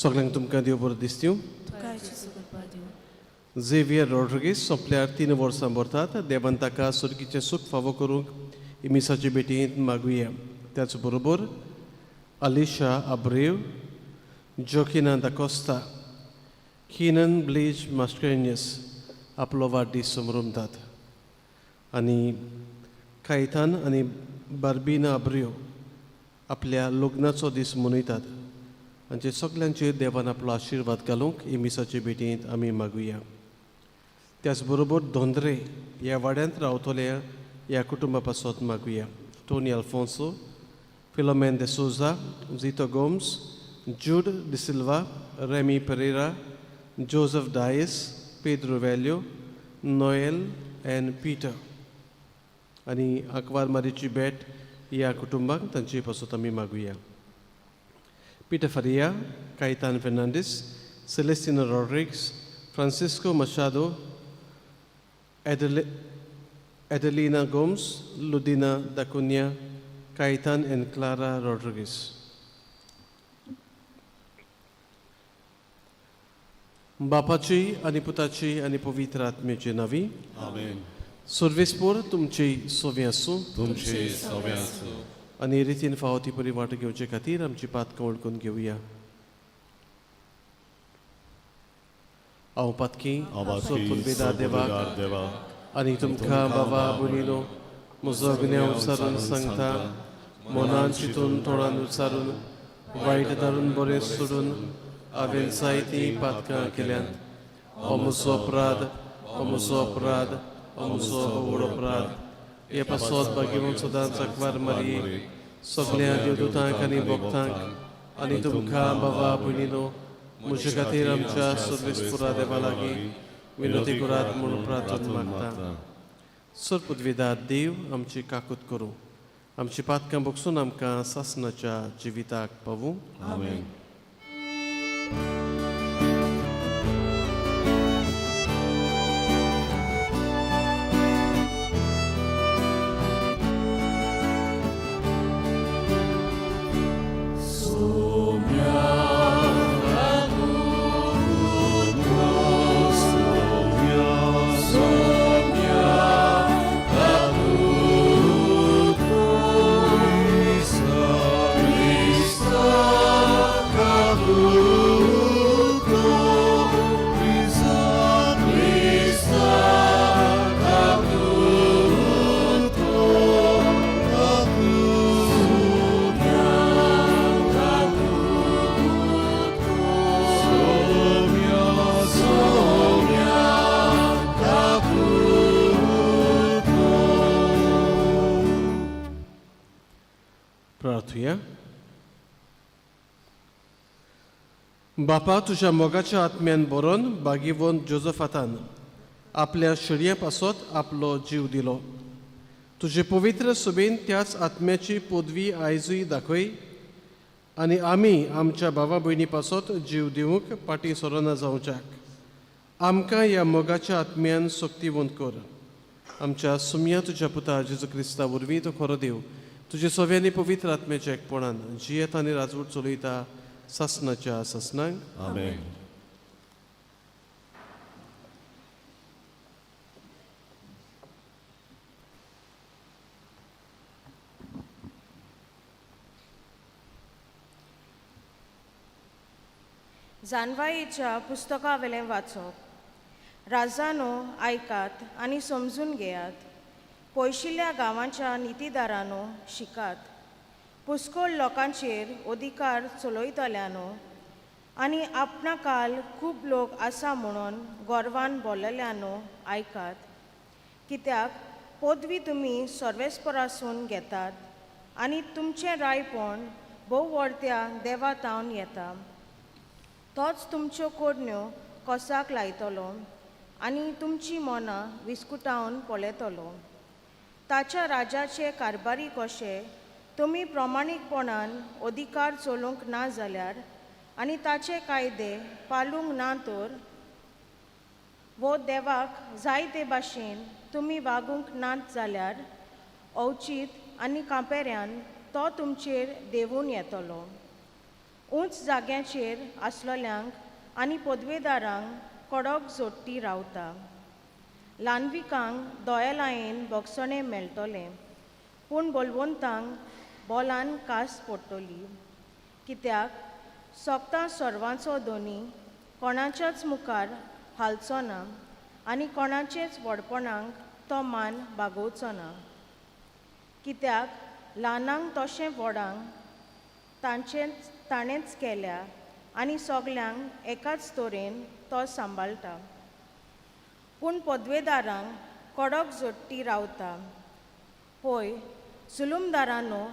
सगल्यांक तुमकां देव बरो दिसतीव. तुका सुकृपा दिवं. झेवियर रॉड्रिगीस सोंपल्यार 3 वर्सां भरतात. देवान ताका सुर्गीचें सूख फावो करूंक इमिसाचे भेटींत मागुया. त्याच बरोबर Alisha Abreu, Joaquina D'Costa, Keenan Blaise Mascarenhas आपलो वाडदीस समरमतात आनी कायतान आनी बार्बिना अब्रेव आपल्या लग्नाचो दीस मनयतात. हांचे सगल्यांचेर देवान आपलो आशिर्वाद घालूंक इमिसाचे भेटींत आमी मागुया. त्याच बरोबर धोंद्रे ह्या वाड्यांत रावतल्या ह्या कुटुंबा पासत मागुया. Tony Alfonso, Philomen D'Souza, Zito Gomes, Jude D'Silva, Remy Pereira, Joseph Dias, Pedro Velho, Noel and Peter आनी आंकवार मारीची भेट ह्या कुटुंबाक तांचे पासत आमी मागुया. Peter Faria, Caitan Fernandes, Celestino Rodrigues, Francisco Machado, Adelina Gomes, Ludina D'Cunha, Caitan and Clara Rodrigues. बापाची आनी पुताची आनी पवित्र आत्म्याची नावी. आमेन. सर्वेस्पोर तुमची सोवी आसूं. तुमचे सवे आसूं. आनी रितीन फावो ती बरी वाट घेवचे खातीर आमची पातकां वळखून घेवया. हांव पातकी सोपुर्बेदार देवाक देवा आनी तुमकां बाबा भयणीनो म्हजो गुन्यांव उच्चारून सांगता. मनान चिंतून तोंडान उच्चारून वायट धारून बरें सोडून हांवें जायतीं पातकां केल्यांत. हो म्हजो अपराध, हो म्हजो अपराध, हो म्हजो व्हड अपराध. हे पासत भाग्यवंत सदांच आंकवार मारये, सगळ्या देवदूतांक आनी भक्तांक आनी तुमकां बाबा भयणीनो म्हजे खातीर आमच्या सर्वेस्पुरा देवा लागीं विनवती करात म्हूण प्रार्थना मागता. सरपुदविदार देव आमची काकूत करूं, आमची पातकां बगसून आमकां सासनाच्या जिविताक पावूं. आमेन. प्रार्थुया. बापा, तुज्या मोगाच्या आत्म्यान बरोवन बागीवोन जोजफातान आपल्या शेळयां पासत आपलो जीव दिलो. तुजे पवित्र सुबेन त्याच आत्म्याची पदवी आयजूय दाखय आनी आमी आमच्या भावा भयणी पासत जीव दिवंक फाटीं सरना जावच्याक आमकां ह्या मोगाच्या आत्म्यान सक्तीवंत कर. आमच्या सुमया तुज्या पुता जेजू क्रिस्ता वरवीं, तो खरो देव, तुजे सव्यांनी पवित्र आत्म्याच्या एकपणान जियेत आनी राजवट चलयता सासनाच्या सासनाक. आमेन. जानवायेच्या पुस्तकावेलें वाचप. राजानो, आयकात आनी समजून घेयात. पयशिल्ल्या गांवाच्या नितीदारानो, शिकात. पुस्कोळ लोकांचेर अधिकार चलयतल्यानो आनी आपणा काल खूब लोक आसा म्हणून गोरवान बोलल्यानो, आयकात. कित्याक पदवी तुमी सर्वेस्परासून घेतात आनी तुमचें रायपण भोव व्हडत्या देवा तावन येता. तोच तुमच्यो कोरण्यो कोसाक लायतलो आनी तुमचीं मनां विस्कुटावन पळयतलो. ताच्या राजाचे कारभारी कशे तुमी प्रमाणीकपणान अधिकार चलोवंक ना जाल्यार आनी ताचे कायदे पाळूंक ना तर वो देवाक जाय ते भाशेन तुमी वागूंक नात जाल्यार अवचीत आनी कांपेऱ्यान तो तुमचेर देंवून येतलो. उंच जाग्याचेर आसलोल्यांक आनी पदवेदारांक कडक जोडटी रावता. ल्हानविकांक दोयालायेन भोगसणें मेळटलें, पूण बलवंतांक बोलान कास पडटली. कित्याक सोगतां सर्वांचो दोनी कोणाच्याच मुखार हालचो ना आनी कोणाचेच व्हडपणाक तो मान बागोवचो ना. कित्याक ल्हानांक तशें व्हडांक तांचेच ताणेंच केल्या आनी सगल्यांक एकाच तरेन तो सांबाळटा. पूण पदवेदारांक कडक जोडटी रावता. पळय जुलूमदारांनो,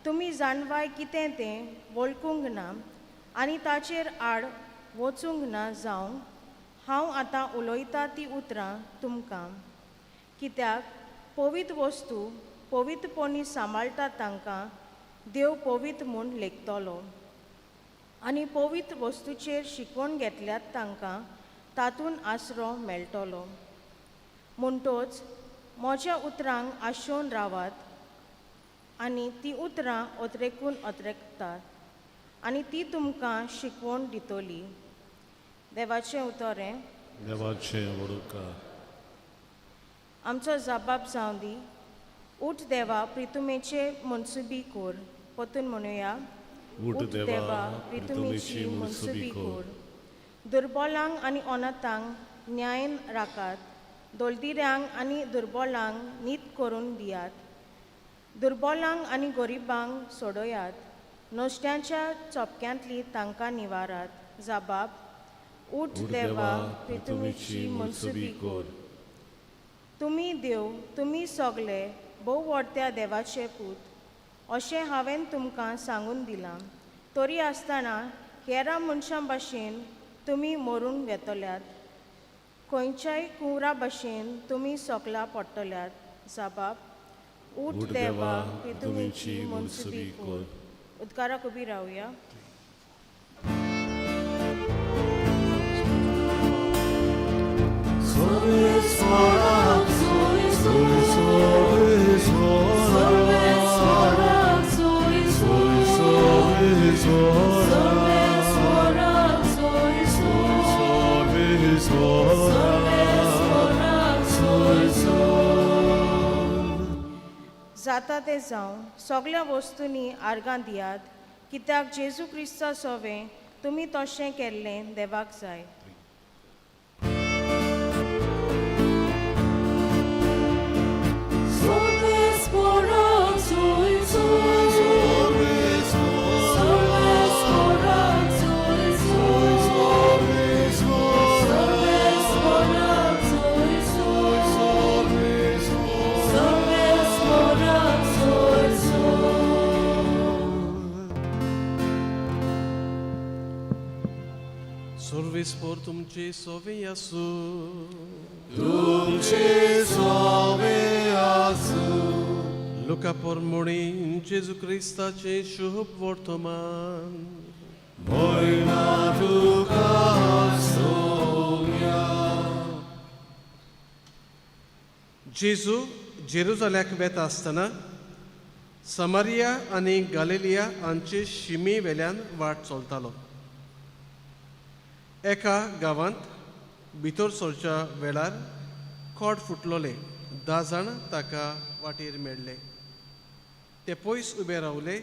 तुमी जाणवाय कितें तें वळखूंक ना आनी ताचेर आड वचूंक ना जावं हांव आतां उलयतां तीं उतरां तुमकां. कित्याक पवित्र वस्तू पवित्रपणी सांबाळटा तांकां देव पवित्र म्हूण लेखतलो आनी पवित्र वस्तूचेर शिकवण घेतल्यात तांकां तातूंत आसरो मेळटलो. म्हणटोच म्हज्या उतरांक आशोवन रावात आनी तीं उतरां अत्रेकून अत्रेकतात आनी ती तुमकां शिकवण दितली. देवाचें उतर हें. देवाचें वडुकार. आमचो जबाब जावं दी. उठ देवा, प्रितुमेचे मनसुबी कोर. परतून म्हणुया. उठ देवा, प्रितुमेची मनसुबी कोर. दुर्बोलांक आनी अनाथांक न्यायन राखात. दोलदिऱ्यांक आनी दुर्बोलांक नीत करून दियात. दुर्बोलांक आनी गरिबांक सोडयात. नश्ट्यांच्या चोपक्यांतली तांकां निवारात. जबाब. उठ देवा, प्रितुमेची मनसुबी कोर. तुमी देव, तुमी सगले भोव व्हडत्या देवाचे पूत अशें हांवें तुमकां सांगून दिलां. तरी आसतना हेरां मनशां भाशेन तुमी मरून वेतल्यात. खंयच्याय कुंवरा भाशेन तुमी सोकला पडटल्यात. जबाब. उठ देवा, प्रितुमेची मनसुबी कोर. उदकाराक उबी रावया. जाता तें जावं. सगल्या वस्तूंनी आर्गां दियात, कित्याक जेजू क्रिस्ता सोवें तुमी तशें केल्लें देवाक जाय. सर्वीस पोर तुमचे सोवे आसूं. तुमचे सोवे आसूं. लुका पोरमोणी जेजू क्रिस्ताचें शुभ वर्तमान. मोयना तुका सोम्या. जेजू जेरुजाल्याक वेता आसतना समारिया आनी गालिलिया हांचे शिमे वेल्यान वाट चलतालो. एका गांवांत भितर सरच्या वेळार खोड फुटलोले 10 जाण ताका वाटेर मेळ्ळे. ते पयस उबे रावले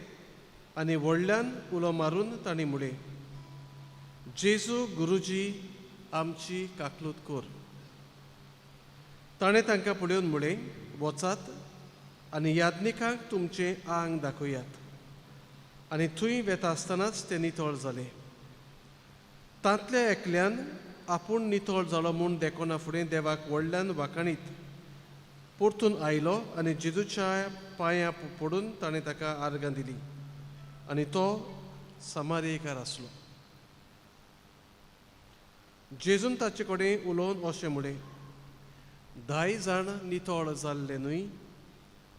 आनी व्हडल्यान उलो मारून तांणी म्हळें, जेजू गुरुजी, आमची काकलूत कर. ताणें तांकां पळोवन म्हळें, वचात आनी याज्ञिकांक तुमचें आंग दाखयात. आनी थंय वेता आसतनाच ते नितळ जाले. तांतल्या एकल्यान आपूण नितळ जालो म्हूण देखना फुडें देवाक व्हडल्यान वाखाणीत परतून आयलो आनी जेजूच्या पांयां पडून ताणें ताका आर्गां दिली आनी तो समारेकार आसलो. जेजून ताचे कडेन उलोवन अशें म्हळें, 10 जाण नितळ जाल्ले न्हय,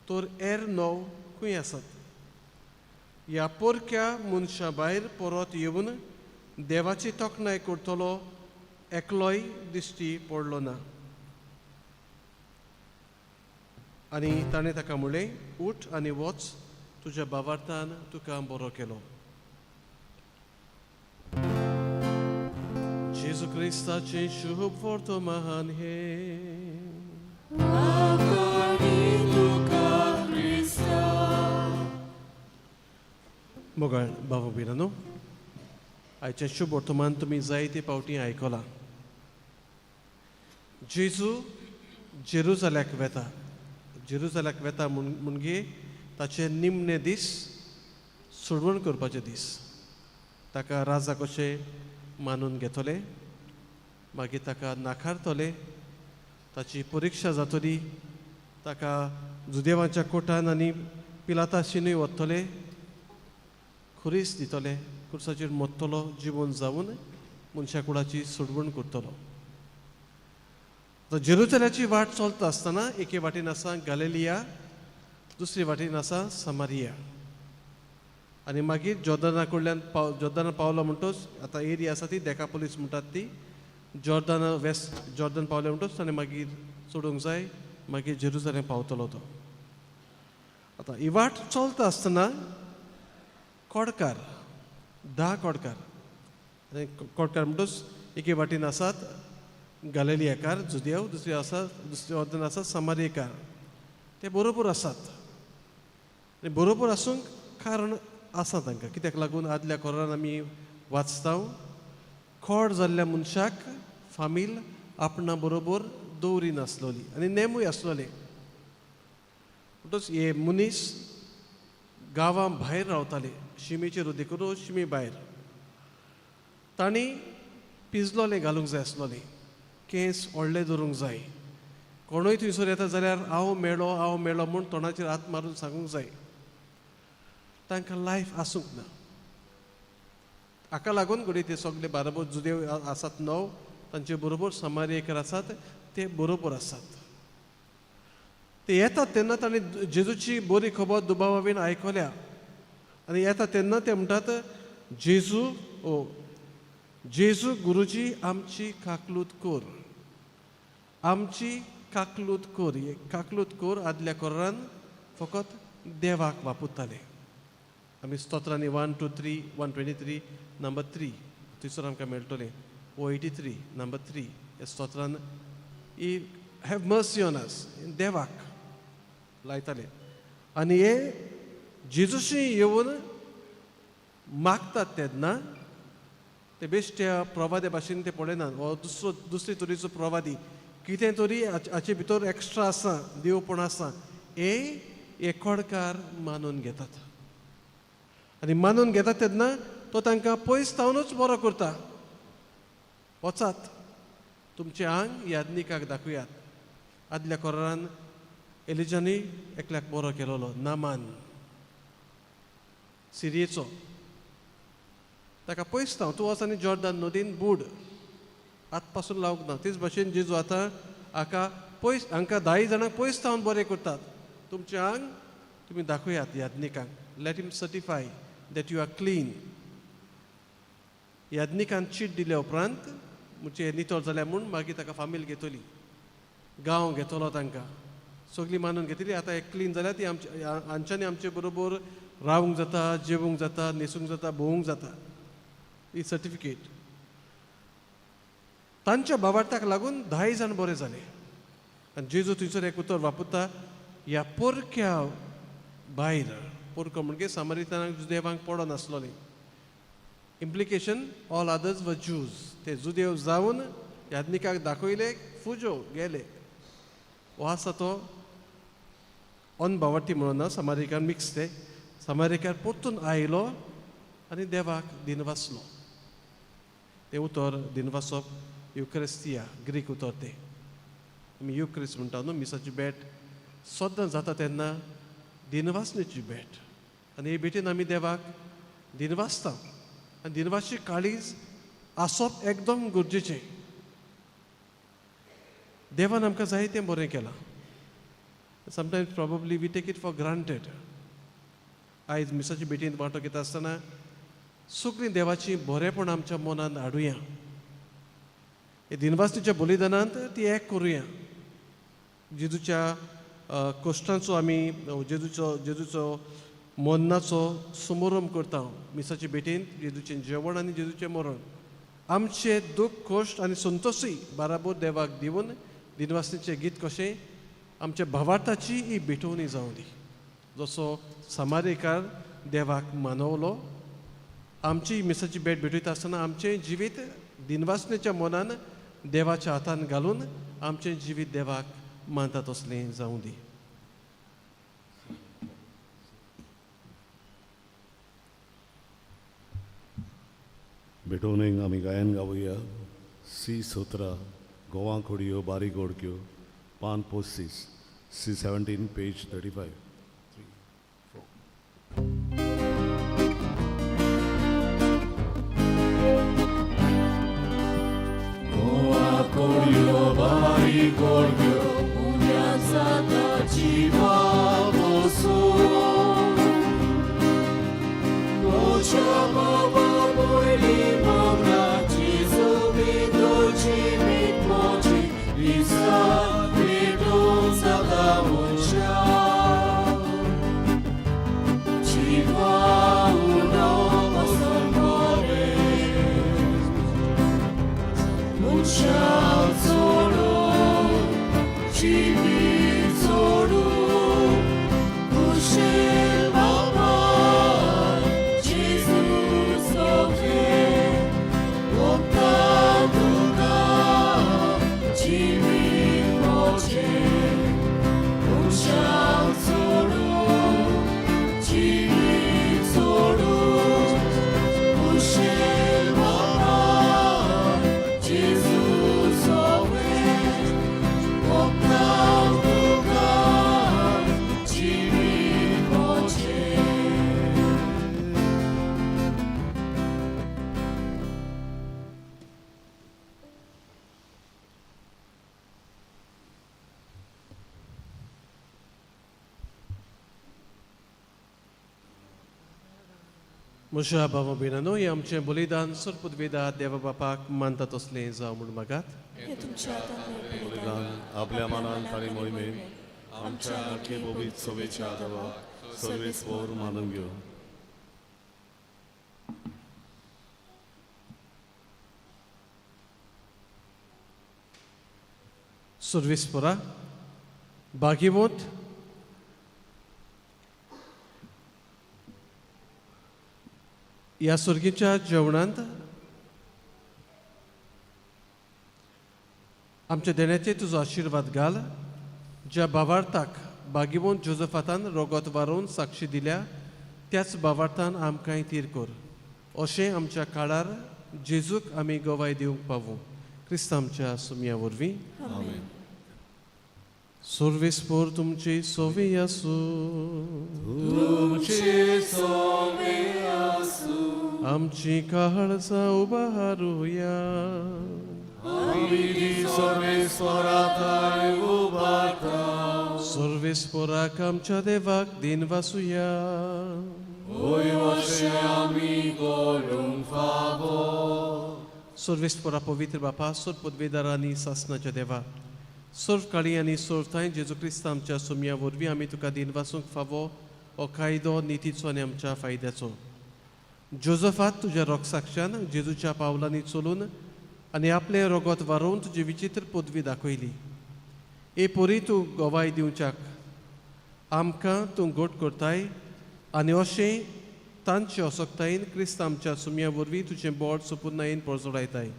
तर हेर 9 खंय आसात? ह्या पोरक्या मनशा भायर परत येवन देवाची तोखणाय करतलो एकलोय दिश्टी पडलो ना. आनी ताणें ताका म्हळें, उठ आनी वच, तुज्या भावार्थान तुका बरो केलो. जेजू क्रिस्ताचें शुभ वर्तमान हें. मोगाळ बाबा भयणांनो, आयचें शुभ वर्तमान तुमी जायते फावटी आयकलां. जेजू जेरुजाल्याक वेता. जेरुजाल्याक वेता म्हणगे ताचे निमणे दीस, सोडवण करपाचे दीस. ताका राजा कशें मानून घेतले, मागीर ताका नाकारतले, ताची परिक्षा जातली, ताका जुदेवांच्या कोटान आनी पिलाताशिनूय वतले, खुरीस दितले, खुर्साचेर मरतलो, जिवन जावन मनशा कुडाची सोडवण करतलो. आतां जेरुजाल्याची वाट चलता आसतना एके वाटेन आसा गालेलिया, दुसरे वाटेन आसा समारिया. आनी मागीर जॉर्दना कडल्यान पाव जॉर्दना पावलो म्हणटच आतां एरिया आसा ती देकापोलीस म्हणटात ती. जॉर्दन, वेस्ट जॉर्दन पावले म्हणटच ताणें मागीर चडूंक जाय, मागीर जेरुजालेम पावतलो तो. आतां ही वाट चलता आसतना कोडकार, 10 कोडकार. आनी कोडकार म्हणटच एके वाटेन आसात गालेलियाकार जुदेव, दुसरे आसा, दुसरे वाटेन आसा समारियकार. ते बरोबर आसात आनी बरोबर आसूंक कारण आसा तांकां. कित्याक लागून आदल्या कोरान आमी वाचता, खोड जाल्ल्या मनशाक फामील आपणा बरोबर दवरी नासलोली आनी नेमूय आसलोले. म्हणटच हे मनीस गांवां भायर रावताले, शिमेचेर देखून शिमे भायर. तांणी पिजलोलें घालूंक जाय आसलोलें, केंस व्हडले दवरूंक जाय, कोणूय थंयसर येता जाल्यार हांव मेळो, हांव मेळो म्हूण तोंडाचेर हात मारून सांगूंक जाय. तांकां लायफ आसूंक ना. हाका लागून घडये ते सगळे बाराबर जुदेव आसात 9, तांचे बरोबर समारियेकर आसात, ते बरोबर आसात. ते येतात तेन्ना तांणी जेजूची बरी खबर दुबावा बीन आयकल्या आनी येता तेन्ना ते म्हणटात, जेजू, ओ जेजू गुरुजी, आमची काकलूत कर, आमची काकलूत कर. हे काकलूत कर आदल्या कोरान फकत देवाक वापरताले. आमी स्तोत्रांनी 1, 2, 3, 123 नंबर 3 थंयसर आमकां मेळटलें. ओ 83 नंबर 3 ह्या स्तोत्रान ही have mercy on us देवाक लायताले. आनी हे जेजूशी येवन मागतात तेन्ना ते बेश्ट्या प्रवाद्या भाशेन ते पळयनात. हो दुसरो, दुसरे तरेचो प्रवादी, कितें तरी हाचे भितर एक्स्ट्रा आसा, देवपण आसा, हे एकोडकार मानून घेतात. आनी मानून घेतात तेन्ना तो तांकां पयस जावनूच बरो करता. वचात, तुमचें आंग याज्ञिकाक दाखयात. आदल्या कोरान एलिजानी एकल्याक बरो केलोलो, नामान सिरियेचो. ताका पयस जावं, तूं वच आनी जॉर्दान नदीन बूड, हात पासून लावंक ना. तेच भाशेन जेजू आतां हाका पयस, हांकां 10 जाणांक पयस जावन बरें करतात. तुमचें आंग तुमी दाखयात याज्ञिकांक, let him certify that you are clean. याज्ञिकान चीट दिल्या उपरांत म्हणजे नितळ जाल्या म्हूण मागीर ताका फामील घेतली, गांव घेतलो, तांकां सगळीं मानून घेतली. आतां एक क्लीन जाल्यार ती आमचे हांच्यांनी आमचे बरोबर रावूंक जाता, जेवूंक जाता, न्हेसूंक जाता, भोंवूंक जाता. ही सर्टिफिकेट. तांच्या बाबार्थाक लागून 10 जाण बरे जाले. आनी जेजू थंयसर एक उतर वापरता, ह्या पोरक्या भायर. पोरको म्हणजे सामारितानाक जुदेवांक पडनासलोलें. Implication, all others were Jews. ते जुदेव जावन याज्ञिकाक दाखयले, फुजो गेले. हो आसा तो अनभावार्थी म्हणून ना, समारिकार मिक्स. ते समारिकार परतून आयलो आनी देवाक दिनवासलो. तें उतर दिनवासप युक्रिस्तिया, ग्रीक उतर तें. आमी युक्रिस्ट म्हणटा न्हू, मिसाची भेट सद्दां जाता तेन्ना दिनवासणेची भेट. आनी हे भेटीन आमी देवाक दिनवासता आनी दिनवासी काळीज आसप एकदम गरजेचें. देवान आमकां जायतें बरें केलां. Sometimes probably we take it for granted. आयज मिसाची भेटींत वांटो घेता आसतना सगळीं देवाची बरेपण आमच्या मनांत हाडुया. हे दिनवासणीच्या बलिदानांत ती एक करुया. जेजूच्या कश्टांचो आमी जेजूचो मरणाचो समारंभ करता मिसाचे भेटींत, जेजूचें जेवण आनी जेजूचें मरण. आमचे दुःख कश्ट आनी संतोशूय बाराबोर देवाक दिवन दिनवासनेचें गीत कशें आमच्या भावार्थाची ही भेटवणी जावं दी. जसो समारेकार देवाक मानवलो, आमची मिसाची भेट भेटयता आसतना आमचें जिवीत दिनवासनेच्या मनान देवाच्या हातान घालून आमचें जिवीत देवाक मानता तसलें जावं दी. भेटवणेक आमी गायन गावया. सी 17 गोवा खोडयो बारीक गोडक्यो, पान 25, C 17 page 35. Goa खोडयो बारीक गोडक्यो उण्या जाता जिवा बसूं तुज्या बाबा पयली मरणाची सुविधो जिवीत म्हजी दिसा भेटून जाता मनशा जिवा उणो पसंत बरें मनशां सोडून जिवीत सोडून कुशेल बाबा जेजू सोफे ओपता तुका जिवीत म्हजें मनशां सोडून जिवीत सोडून कुशेल बाबा जेजू सोफे ओपता तुका जिवीत म्हजें. म्हज्या भावा भयणांनो, हें आमचें बलिदान सरपुदवेदा देवा बापाक मानता तसलें जावं म्हूण मागात. हे तुमच्या हातांतलें बलिदान आपल्या मनान आनी मोहिमेन आमच्या आखे पवित्र सभेच्या देवाक सर्वेस्पोर मानून घेवं. सर्वेस्पोरा भाग्यवंत ह्या सुर्गीच्या जेवणांत आमच्या देण्याचे तुजो आशिर्वाद घाल. ज्या भावार्थाक भाग्यवंत जोजफातान रोगत वारोवन साक्षी दिल्या त्याच भावार्थान आमकांय तीर कर, अशें आमच्या काळार जेजूक आमी गवाय दिवंक पावूं. क्रिस्त आमच्या सुमया वरवीं. आमेन. सर्वेस्पोर तुमची सोवी आसूं. तुमचे सोवे आसूं. आमची काळजां उबारुया. आमी सर्वेस्पोराथाय उबारता. सर्वेस्पोराक आमच्या देवाक दिन वासुया. होय अशें आमी करूंक फावो. सर्वेस्पोरा पवित्र बापा, सर्व पदवेदार आनी सासनाच्या देवा, सर्व काळी आनी सर्व ठांय जेजू क्रिस्त आमच्या सुमया वरवीं आमी तुका दिन वासूंक फावो हो कायदो नितीचो आनी आमच्या फायद्याचो. जोजफात तुज्या रोगसाक्षान जेजूच्या पावलांनी चलून आनी आपलें रोगत वारोवन तुजी विचित्र पदवी दाखयली. ए पोरी तूं गवाय दिवच्याक आमकां तूं गोट करताय आनी अशें तांचे असक्तायेन क्रिस्त आमच्या सुमया वरवीं तुजें बोट सुपुर्णायेन परजोडायताय.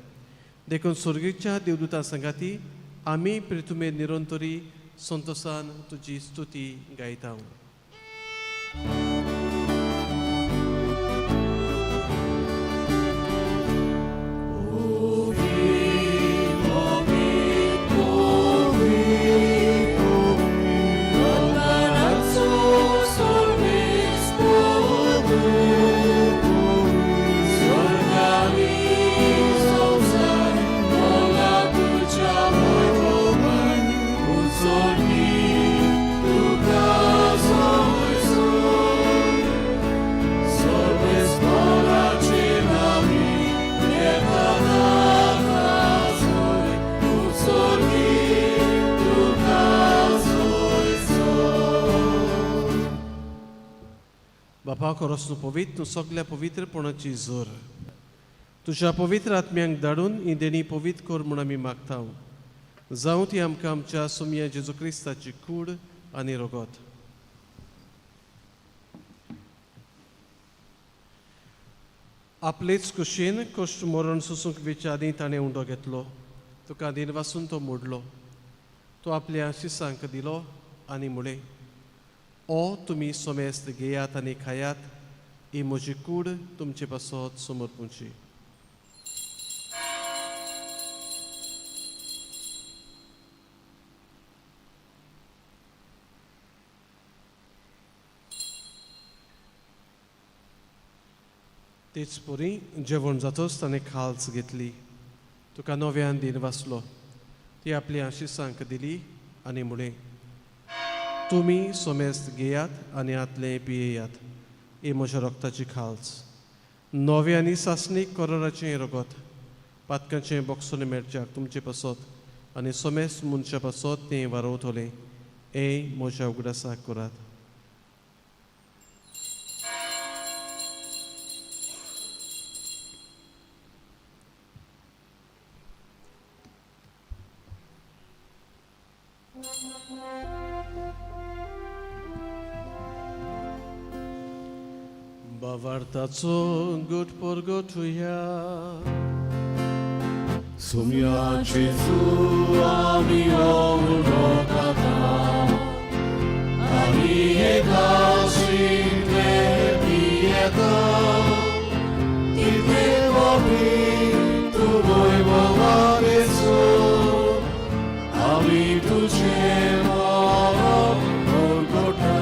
देखून स्वर्गीच्या देवदूता संगाती आमी प्रितुमेर निरंतरी संतोसान तुजी स्तुती गायता. बापा खरोस तूं पवित्र, तूं सगल्या पवित्रपणाची जोर. तुज्या पवित्र आत्म्यांक धाडून ही देणी पवित्र कर म्हूण आमी मागता. जावं ती आमकां आमच्या सोमया जेजू क्रिस्ताची कूड आनी रगत. आपलेच कुशीन कश्ट मरण सोसूंक वेच्या आदीं ताणें उंडो घेतलो. तुका दिनवासून तो मोडलो. तो आपल्या शिसांक दिलो आनी म्हळें, ओ तुमी सोमेस्त घेयात आनी खायात, ही म्हजी कूड तुमचे पासत समर्पूची. तेच परी जेवण जातच ताणें खाल्स घेतली. तुका नव्यान दिन वाचलो. ती आपली आशिसांक दिली आनी म्हळें, तुमी सोमेस्त घेयात आनी आतलें पियेयात, ही म्हज्या रक्ताची खाल्स, नवें आनी सासणीक कराराचें रगत, पातकांचें बोगसोने मेळच्याक तुमचे पासत आनी सोमेस्त मनशा पासत तें वारोवतलें. हें म्हज्या उगडासाक करात. बावार्थाचो गोट परगटुया. सुम्या जेजू आमी ओळखता, आमी एकाशींतले पियेता, तितले बाबी तूं वैभवाचो, आमी तुजें मरण परगटा.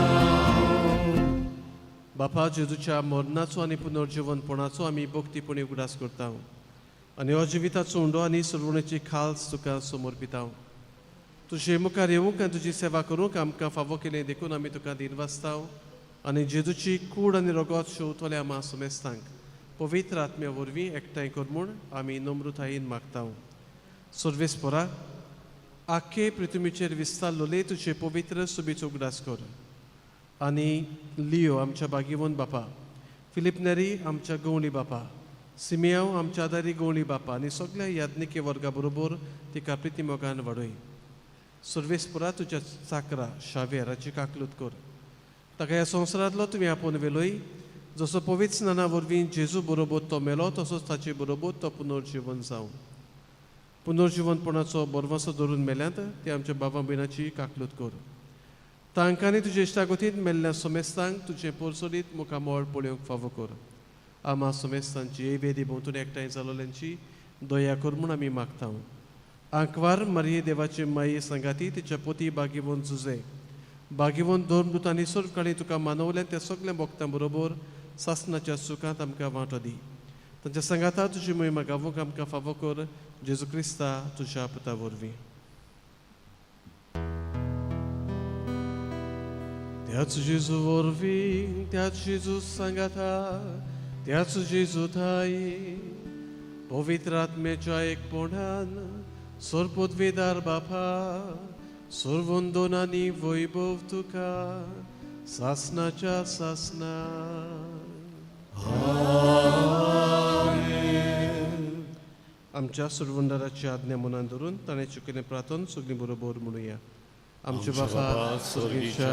बापा, जेजूच्या मरणाचो आनी पुनर्जिवनपणाचो आमी भक्तीपणी उगडास करता आनी हो जिविताचो उंडो आनी सरवणेची खाल्स तुका समर्पिता. तुजे मुखार येवंक आनी तुजी सेवा करूंक आमकां फावो केलें देखून आमी तुका दिनवासता आनी जेजूची कूड आनी रगत शेवतल्या आमा समेस्तांक पवित्र आत्म्या वरवीं एकठांय कर म्हूण आमी नम्रतायेन मागता. सर्वेस्परा, आख्खे पृथ्वीचेर विस्तारलोले तुजे पवित्र सुबीचो उगडास कर आनी लियो आमच्या बागीवन बापा, फिलीप नेरी आमच्या गवळी बापा, सिमियांव आमच्या आदारी गवळी बापा आनी सगल्या याज्ञिकी वर्गा बरोबर तिका प्रितीमोगान वाडय. सर्वेस्परा, तुज्या चाकरा शावेराची काकलूत कर. ताका ह्या संवसारांतलो तुवें आपोवन व्हेलोय. जसो पवित्र स्नाना वरवीं जेजू बरोबर तो मेलो, तसोच ताचे बरोबर तो पुनर्जिवन जावं. पुनर्जिवनपणाचो बरवासो धरून मेल्यांत ते आमच्या बाबा भयणाची काकलूत कर. तांकांनी तुजे इश्टागतींत मेल्ल्या सोमेस्तांक तुजें पोरसोलीत मुखामळ पळोवंक फावो कर. आमा सोमेस्तांची हे वेदी भोंवतणी एकठांय जालोल्यांची दया कर म्हूण आमी मागता. आंकवार मारये देवाचे माये सांगाती तिच्या पोती बागीवन जुजे बागीवन धर्मदूत आनी सर्वकाळी तुका मानवल्यान त्या सगल्या भक्तां बरोबर सासनाच्या सुखांत आमकां वांटो दी. तांच्या सांगाता तुजी महिमा गावूंक आमकां फावो कर. जेजू क्रिस्ता तुज्या पुता वरवीं. त्याच जेजू वरवीं, त्याच जेजू सांगाता, त्याच जेजू थाई पवित्र आत्म्याच्या एकपणान सर्वपदवीदार बापा, सर्वंदन आनी वैभव तुका सासनाच्या सासना. आमच्या सुरवंदाराची आज्ञा मनान धरून ताणें चुकिल्लें प्रार्थन सगळीं बरोबर म्हणुया. आमचे बापा स्वर्गीच्या,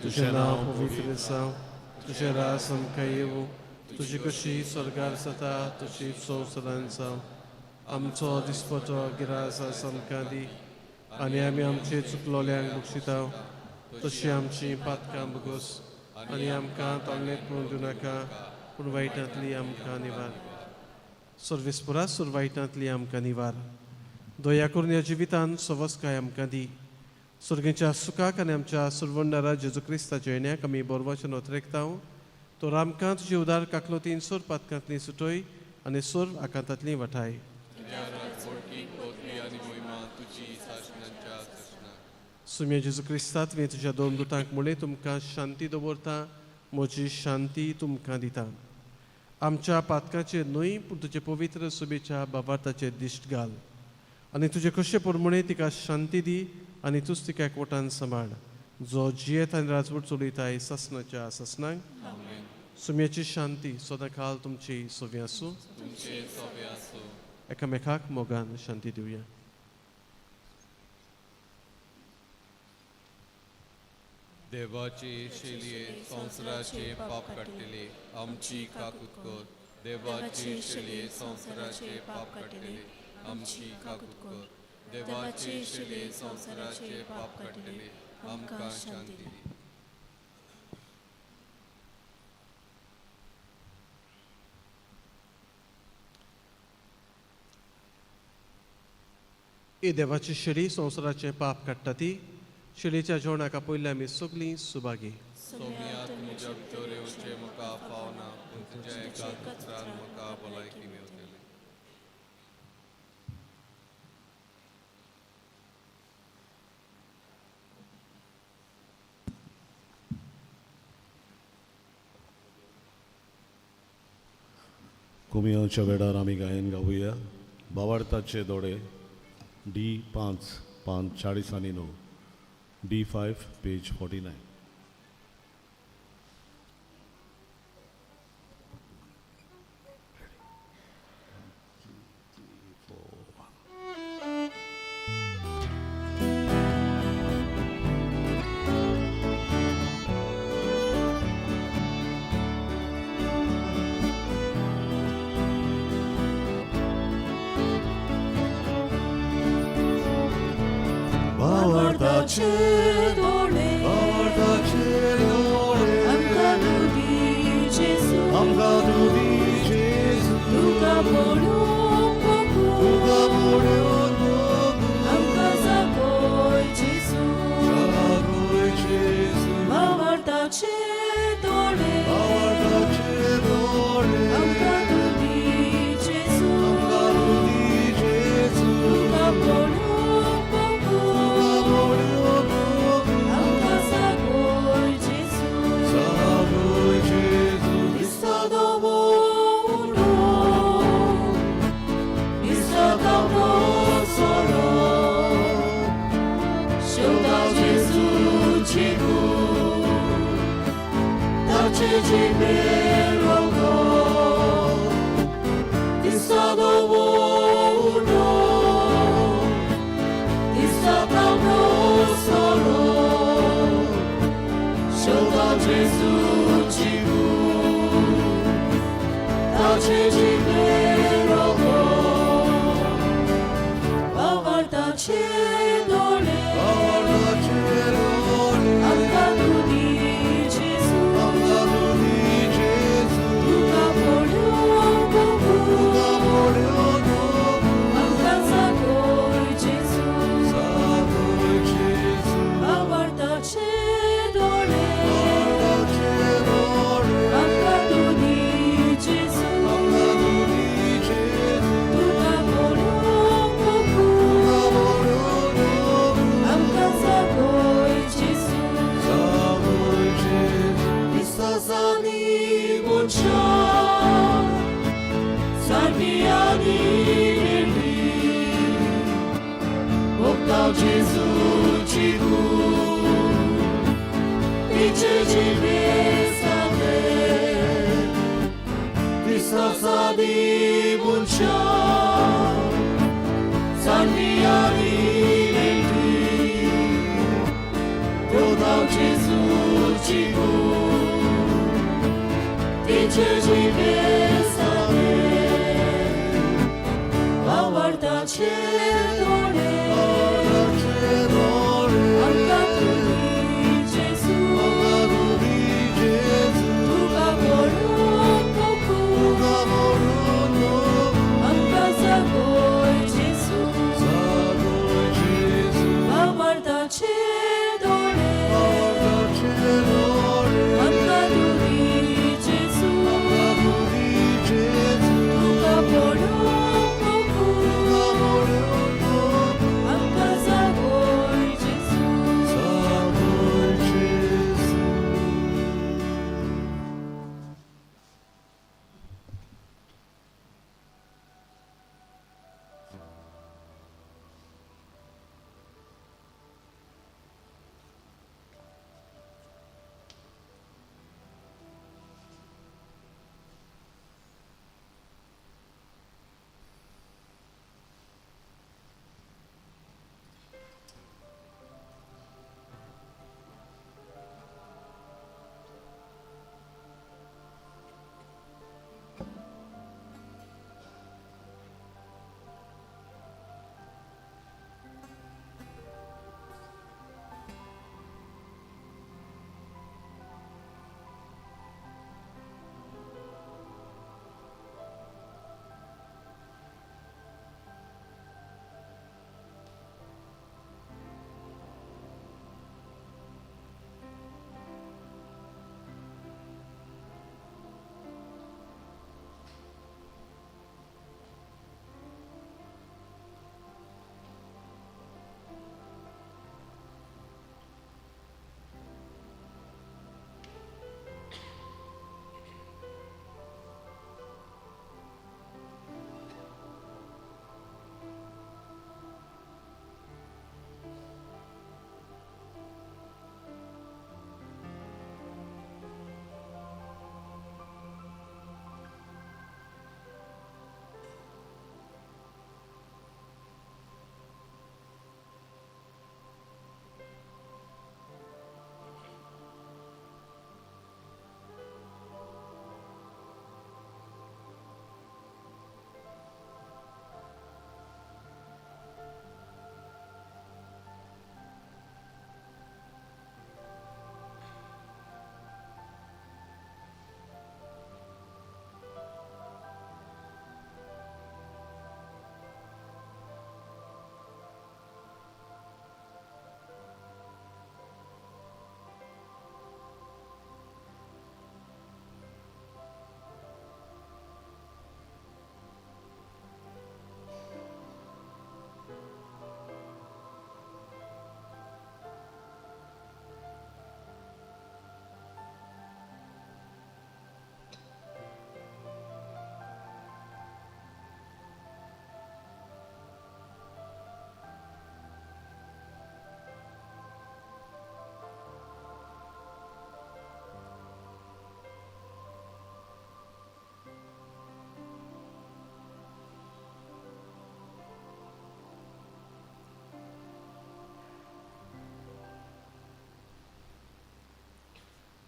तुजें नांव पवित्र जावं, तुजें रास आमकां येवं, तुजी कशी स्वर्गार जाता तशी संवसारान जावं. आमचो दिसपटो गिरास आमकां दी आनी आमी आमचे चुकलोल्यांक बक्षिता तशी आमची पातकां बगोस आनी आमकां तांगलें पळोवन दिवनाका, पूण वायटांतली आमकां निवार. सर्वेस्परा, सुर वायटांतली आमकां निवार. दया करून ह्या जिवितान सवसकाय आमकां दी. सुर्गेच्या सुखाक आनी आमच्या सुरवंडारा जेजू क्रिस्ताच्या येण्याक आमी बोरवाचें नोतरेकता. तो आमकां तुजे उदार काकलोतीन सोर पातकांतली सुटय आनी सोर आकांतांतली वाठाय. सुम्या जेजू क्रिस्ता, तुवें तुज्या दोन दुतांक म्हणलें, तुमकां शांती दवरता, म्हजी शांती तुमकां दिता. आमच्या पातकाचेर न्हय पूण तुजे पवित्र सुबेच्या बाबार्थाचेर दिश्ट घाल आनी तुजे कशे प्रमाणे तिका शांती दी आनी तूंच तिका एकवटान सांबाळ, जो जियेत आनी राजवट चलयताय सासनाच्या सासनाक. सुम्याची शांती सदांकाल तुमची सोवी आसूं. तुमचे सोबे आसूं. एकामेकाक मोगान शांती दिवया. देवाची शेलये संवसाराचे पाप काडटले आमची काकूत कर. देवाची शेलये संवसाराचे पाप काडटले आमची काकूत कर. देवाची शेलये संवसाराचे पाप काडटले आमकां शांती दी. ही देवाची शेळी संवसाराचें पाप काडटा ती शेळीच्या जेवणाक आपयल्ल्या आमी सगळीं सुभागी. सोम्या तुमच्या भितर येवचें म्हाका फावना, पूण तुज्या एका उतरान म्हाका भलायकी मेवतली. कोमियांच्या वेळार आमी गायन गावया बावार्थाचे दोडे डी 5 पान 40 आनी 9, डी 5 पेज 49. भावार्थाचे दोळे भावार्थाचे दोळे आमकां तूं दी जेजू, आमकां तूं दी जेजू, तुका पळोवंक तुका पळोवंक आमकां जागय जेजू. जागय जेजू. भावार्थाचे दोळे भावार्थाचे दोळे आमकां तूं दी जेजू, आमकां तूं दी जेजू, तुका पळोवंक तुका पळोवंक आमकां जागय जेजू. जागय जेजू. दिसता दोवो उडो, दिसता तांबडो सोरो, शेवटा जेजूची गूण, ताचे जिबेर रगत. दिसता दोवो उडो, दिसता तांबडो सोरो, शेवटा जेजूची गूण, ताचे जिबेर रगत. भावार्थाचे दोळे भावार्थाचे दोळे आमकां तूं दी जेजू, आमकां तूं दी जेजू, तुका पळोवंक तुका पळोवंक आमकां जागय जेजू. जागय जेजू. भावार्थाचे दोळे भावार्थाचे दोळे आमकां तूं दी जेजू, आमकां तूं दी जेजू, तुका पळोवंक तुका पळोवंक आमकां जागय जेजू. जागय जेजू. दिसता सानी मनशां सारकी आनी मेळ्ळी, भोगता जेजूची गूण, तिचे जिबेर सादें. दिसता सादी मनशां सारकी आनी मेळ्ळी, भोगता जेजूची गूण, तिचे जिबेर सादें. भावार्थाचे दोळे भावार्थाचे दोळे आमकां तूं दी जेजू, आमकां तूं दी जेजू, तुका पळोवंक तुका पळोवंक आमकां जागय जेजू. जागय जेजू. भावार्थाचे दोळे भावार्थाचे दोळे आमकां तूं दी जेजू, आमकां तूं दी जेजू, तुका पळोवंक तुका पळोवंक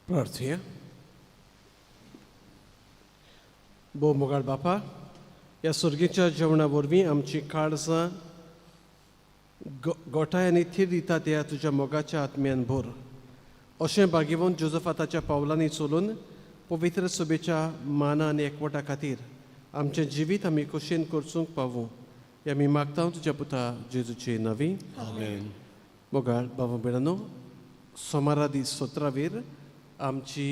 प्रार्थुया. भोव मोगाळ बापा, ह्या सुर्गीच्या जेवणा वरवीं आमची काळजां गोठाय आनी थीर दिता त्या तुज्या मोगाच्या आत्म्यान भर. अशें भाग्यवंत जोजफाताच्या पावलांनी चलून पवित्र सभेच्या माना आनी एकवटा खातीर आमचें जिवीत आमी खोशयेन करचूंक पावूं हे आमी मागता तुज्या पुता जेजूचे नवी. आमेन. मोगाळ बाबा भयणांनो, सोमारा दीस 17 वीर आमची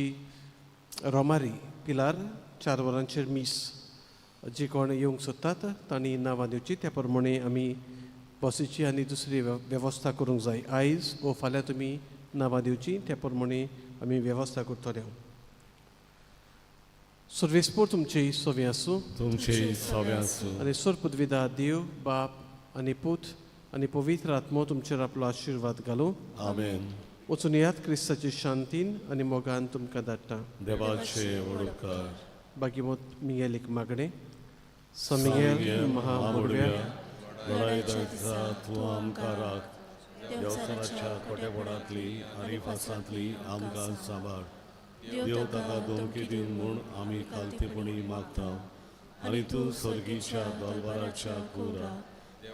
रोमारी पिलार 4 वरांचेर मीस. जी कोण येवंक सोदतात तांणी नांवां दिवची, त्या प्रमाणे आमी बसीची आनी दुसरी वेवस्था करूंक जाय. आयज वो फाल्यां तुमी नांवां दिवची, त्या प्रमाणे आमी वेवस्था करतले. सर्वेस्पोर तुमचे सवे आसूं, तुमचे सवे आसूं. आनी सोर पदवीदा देव बाप आनी पूत आनी पवित्र आत्मो तुमचेर आपलो आशिर्वाद घालूं. आमेन. वचून यात क्रिस्ताचे शांतीन आनी मोगान तुमकां धाडटा. देवाचे वडुपकार. बागीमोत मिगेलीक मागणें. समिगेल महामुडव्या, लढाय दिसा तूं आमकां राख, देवसराच्या कोटेपणांतली आनी फासांतली आमकां सांबाळ. देव ताका धमकी दिवन म्हूण आमी खालतेपणी मागता आनी तूं सर्गीच्या दरबाराच्या कुरा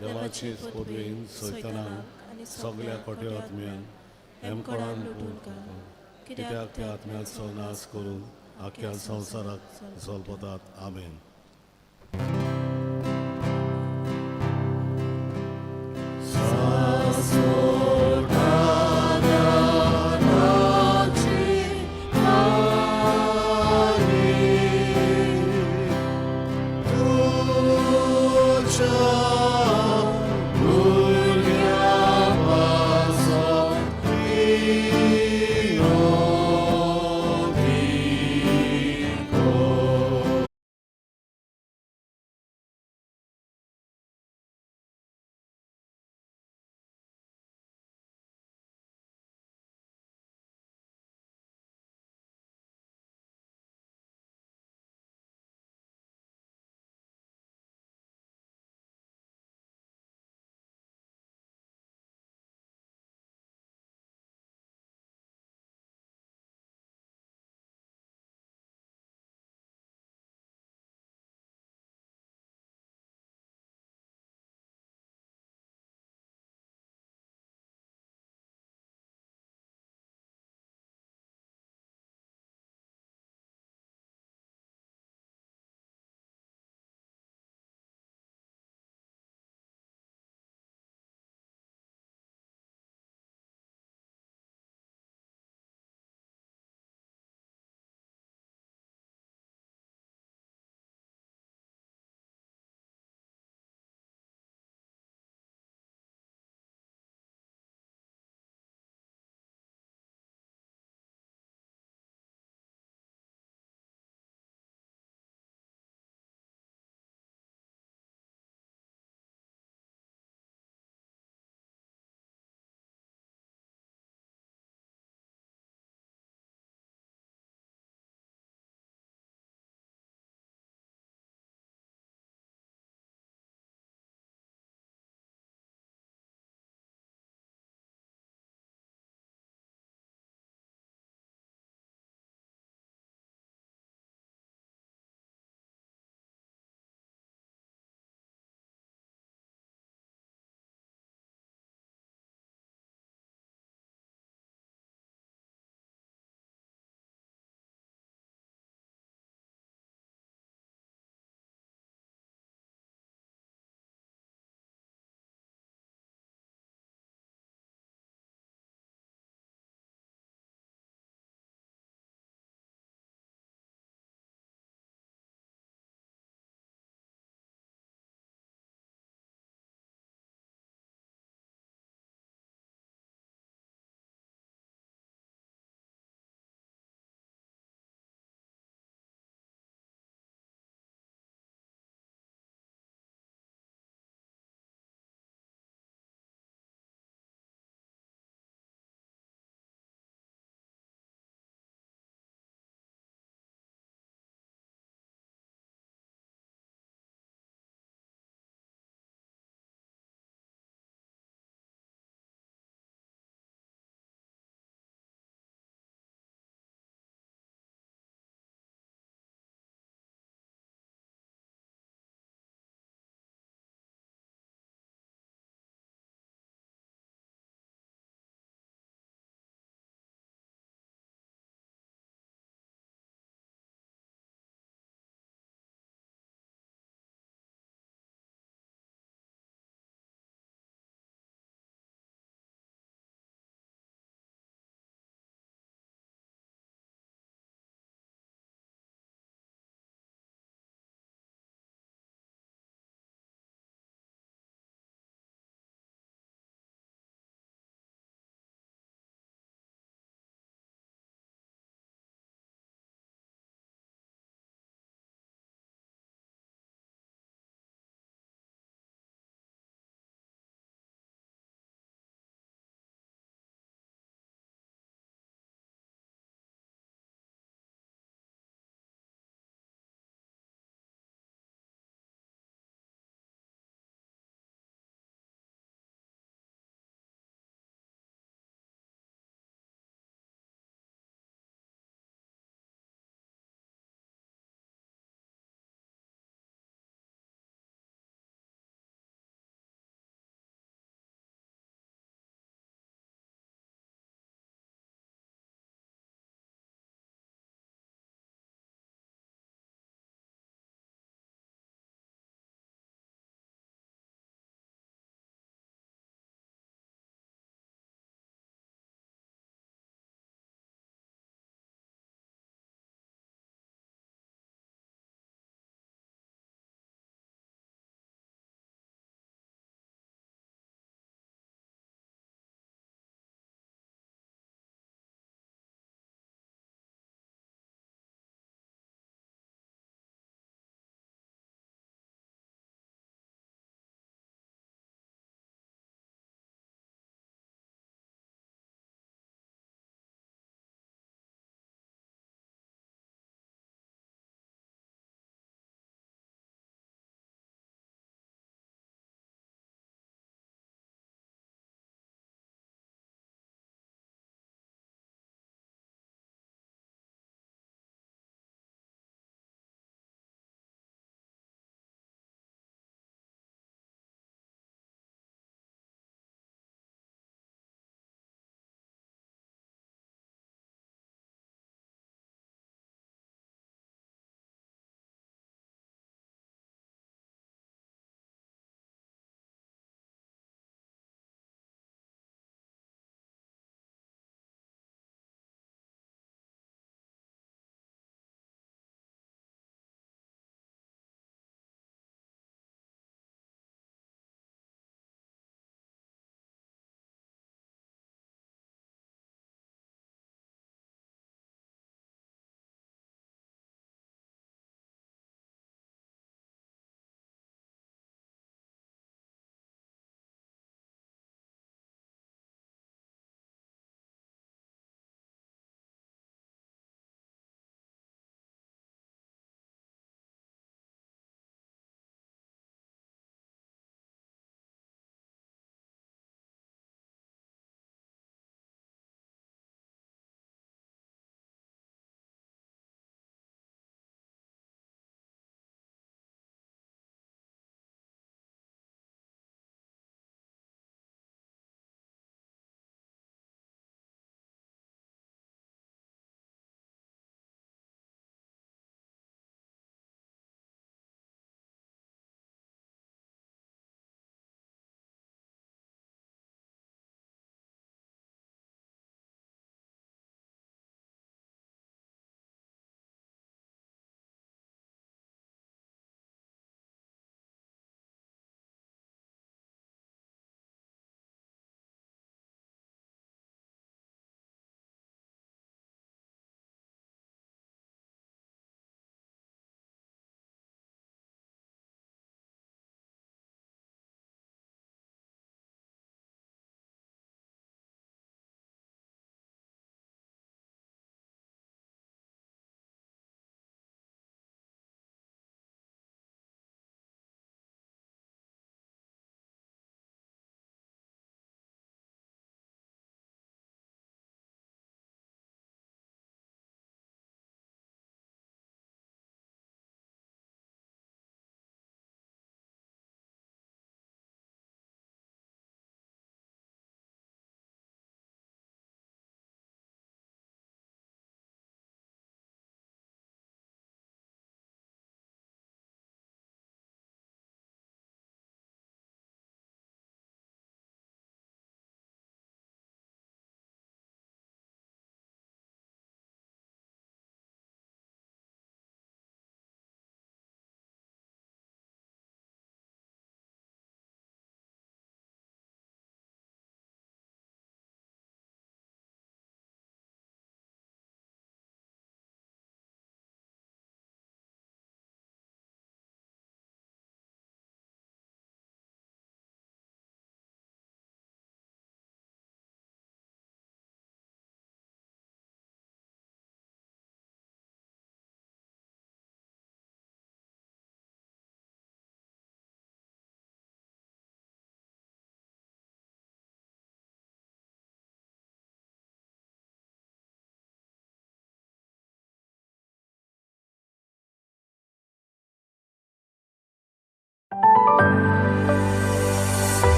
देवाचे पदवेन सैतानाक सगळ्या कोटे आत्म्यांक हेमकोणान लुटून कित्याक त्या आत्म्याचो नाश करून आख्या संवसाराक जल्पतात. आमेन.